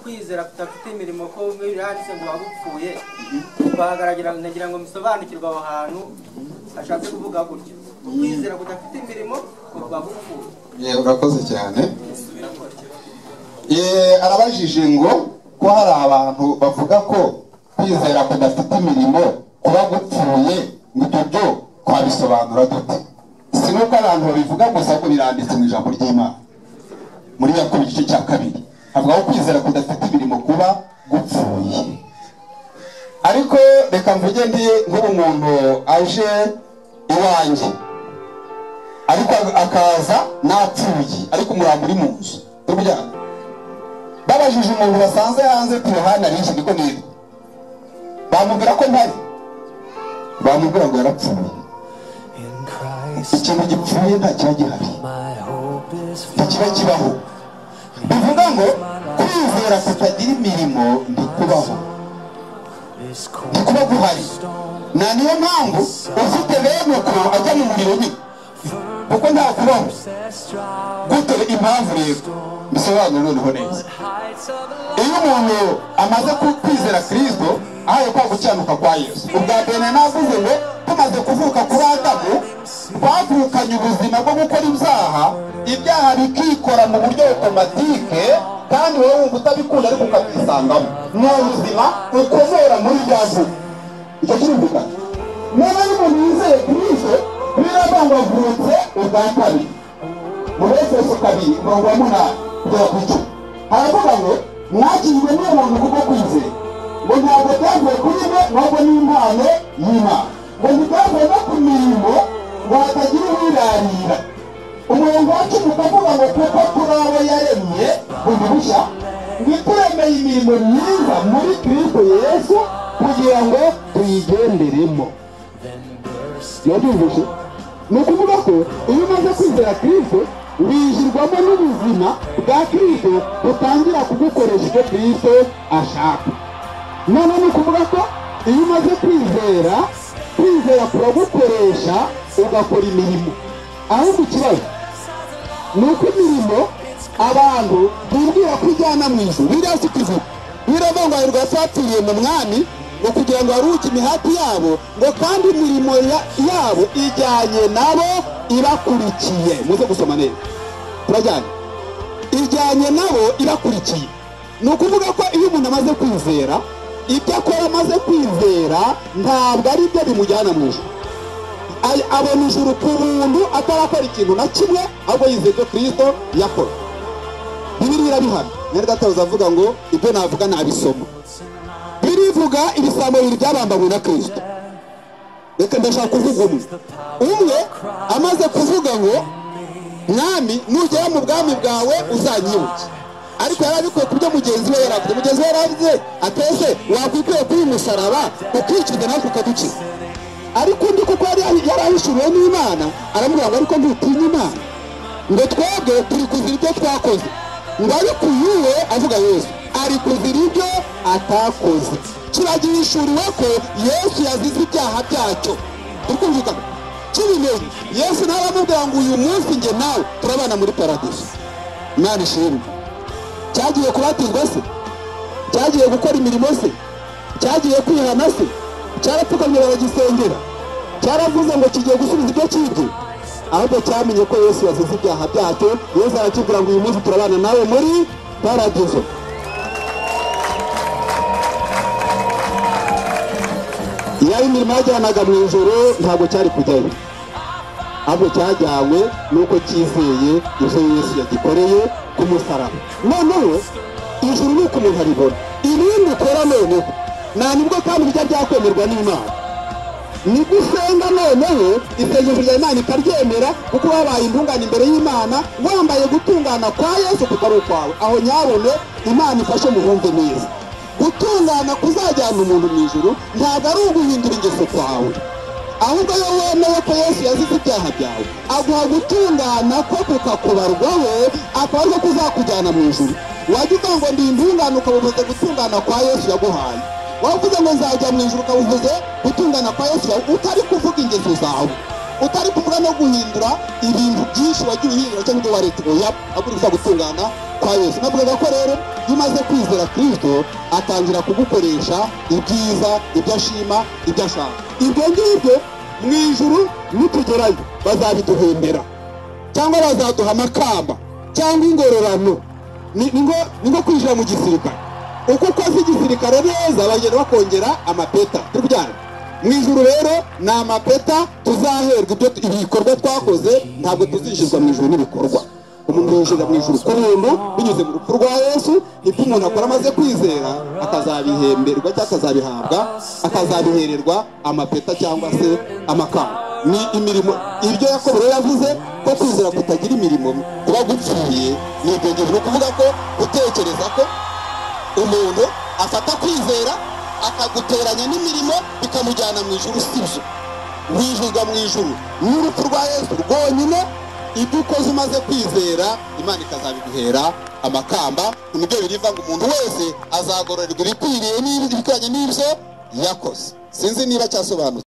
Kwizera kudafite imirimo ko biranditse ngo wagupfuye, twahagaragira nagira ngo musobanukirwe aho hantu ashatse kuvuga gutyo. Kwizera kudafite imirimo ngo wagupfuye. Ye, urakoze cyane. Ye, arabajije ngo ko hari abantu bavuga ko kwizera kudafite imirimo kuba gupfuye, ngo ibyo byo twabisobanura dute? Si nuko abantu babivuga gusa, ko biranditse mu ijambo ry'Imana muri Yakobo igice cya 2 avuga ko kwizera kudafite imirimo kuba gupfuye. Ariko reka mvuge ndi nk'ubu muntu aje iwanjye ariko akaza napfuye, ariko umurambo uri mu nzu, turi babajije umuntu basanze hanze ati Yohana ari niko nitwa, bamubwira ko ntari, bamubwira ngo yarapfuye. Ikintu gipfuye nta kiba gihari, ntikiba kibaho. Bivuga ngo kwizera kutagira imirimo ntikubaho, ntikuba guhari. Na niyo mpamvu ufite bene uko ajya mu muriro nyine, kuko nta kubaho. Gute impamvu rero bisobanura noneho neza. Iyo umuntu amaze kwizera Kristo ahaye kwa gucyanuka kwa Yesu, ubwa mbere navuze ngo tumaze kuvuka kuri Adamu twavukanye ubuzima bwo gukora ibyaha, ibyaha bikikora mu buryo automatique, kandi wowe wumva utabikunda ariko ukabyisangamo. Ni ubuzima ukomora muri bya vuba. Icyo kirumvikana. Niba umuntu yizeye Kristo, biravuga ngo avutse ubwa kabiri. Mu Efeso 2:8 kugera ku 10 haravuga ngo mwakijwe n'ubuntu kubwo kwizera, ngo ntabwo byavuye kuri mwe ahubwo ni impano y'Imana, ngo ntibyavuye no ku mirimo ngo hatagira uwirarira. Umurongo wa 10 ukavuga ngo kuko turi abo yaremye bundi bushya, ngo ituremeye imirimo myiza muri Kristo Yesu kugira ngo tuyigenderemo. Yabyumvise? Ni ukuvuga ko iyo umaze kwizera Kristo wijirwamo n'ubuzima bwa Kristo butangira kugukoresha icyo Kristo ashaka. None ni ukuvuga ko iyo umaze kwizera, kwizera kuragukoresha ugakora imirimo. Ahubwo ikibazo ni uko imirimo abantu bibwira ko ijyana mu ijuru, biriya si kuvuga biravuga ngo hahirwa abapfiriye mu mwami, ngo kugira ngo baruhuke imihati yabo, ngo kandi imirimo yabo ijyanye nabo ibakurikiye. Muze gusoma neza, turajyanye. Ijyanye nabo ibakurikiye. Ni ukuvuga ko iyo umuntu amaze kwizera, ibyo akora amaze kwizera ntabwo ari byo bimujyana mu ijuru. Abona ijuru ku buntu atarakora ikintu na kimwe, ahubwo yizeye ibyo Kristo yakora. Bibiliya irabihamya. Mwene data avuga ngo ibyo navuga nabisoma. Birivuga ibisambo bibiri byabambanywe na Kristo. Reka ndashaka kuvuga umwe. Umwe amaze kuvuga ngo mwami nugera mu bwami bwawe uzanyibuke, ariko yarabikuye ku byo mugenzi we yaravuze. Mugenzi we yaravuze atese wakwikwiye kuri uyu musaraba ukikiza natwe ukadukiza. Ariko undi kuko yarahishuriwe n'Imana aramubwira ngo ariko ntutinya Imana, ngo twebwe turi kuzira ibyo twakoze, ngo ariko uyu we avuga Yesu ari kuzira ibyo atakoze. Kiragihishuriwe ko Yesu yazize ibyaha byacyo. Turi kumvikana? Kibimenye Yesu nawe aramubwira ngo uyu munsi njye nawe turabana muri paradiso. Imana ishimwe. Cyagiye kubatizwa se? Cyagiye gukora imirimo se? Cyagiye kwihana se? Cyarapfukamye baragisengera? Cyaravuze ngo kigiye gusubiza ibyo kibye? Ahubwo cyamenye ko Yesu yazize ibyaha byacyo. Yesu arakibwira ngo uyu munsi turabana nawe muri paradiso. Iyo imirimo yajyanaga mu ijoro ntabwo cyari kujyayo, ahubwo cyajyanywe nuko cyizeye ibyo Yesu yagikoreye ku musaraba. Noneho ijuru ni uko umuntu aribona. Ibindi ukora noneho nta nibwo kandi bijya byakwemerwa n'Imana. Nibwo usenga noneho isengesho rya Imana ikaryemera, kuko wabaye intungane imbere y'Imana, wambaye gutungana kwa Yesu kutari ukwawe. Aho nyabone Imana ifashe muhumve neza. Gutungana kuzajyana umuntu mu ijuru ntabwo ari uguhindura ingeso kwawe, ahubwo iyo wemeye ko Yesu yazize ibyaha byawe aguha gutungana ko kukakubarwaho, akaba ariko kuzakujyana mu ijuru. Wajya uvuga ngo ndi intungane ukabuvuze gutungana kwa Yesu yaguhaye. Wavuze ngo nzajya mu ijuru ukabuvuze gutungana kwa Yesu, utari kuvuga ingeso zawe. Utari kuvuga no guhindura ibintu byinshi wagiye uhindura cyangwa ibyo waretse, oya, ahubwo uri kuvuga gutungana kwa Yesu. Navugaga ko rero iyo umaze kwizera Kristo atangira kugukoresha ibyiza, ibyo ashima, ibyo ashaka. Ibyo ngibyo mu ijuru nitugerayo bazabiduhembera, cyangwa bazaduha amakamba cyangwa ingororano. Ni nko kwinjira mu gisirikare, uko ukoze igisirikare neza bagenda bakongera amapeta. Turi kujyana mu ijuru rero ni amapeta tuzaherwa ibyo ibikorwa twakoze. Ntabwo tuzinjizwa mu ijuru n'ibikorwa. Umuntu yinjira mu ijuru ku buntu binyuze mu rupfu rwa Yesu. Ibyo umuntu akora amaze kwizera akazabihemberwa cyangwa akazabihabwa, akazabihererwa amapeta cyangwa se amakamba. Ni imirimo. Ibyo Yakobo rero yavuze ko kwizera kutagira imirimo kuba gupfuye, ni ibyo ngibyo. Ni ukuvuga ko gutekereza ko umuntu afata kwizera akaguteranya n'imirimo bikamujyana mu ijuru si byo. Winjizwa mu ijuru n'urupfu rwa Yesu rwonyine. Ibyo ukoze umaze kwizera Imana ikazabiguhera amakamba. Nibyo biriva ngo umuntu wese azagororerwa ibikwiriye n'ibikwiranye n'ibyo yakoze. Sinzi niba cyasobanutse.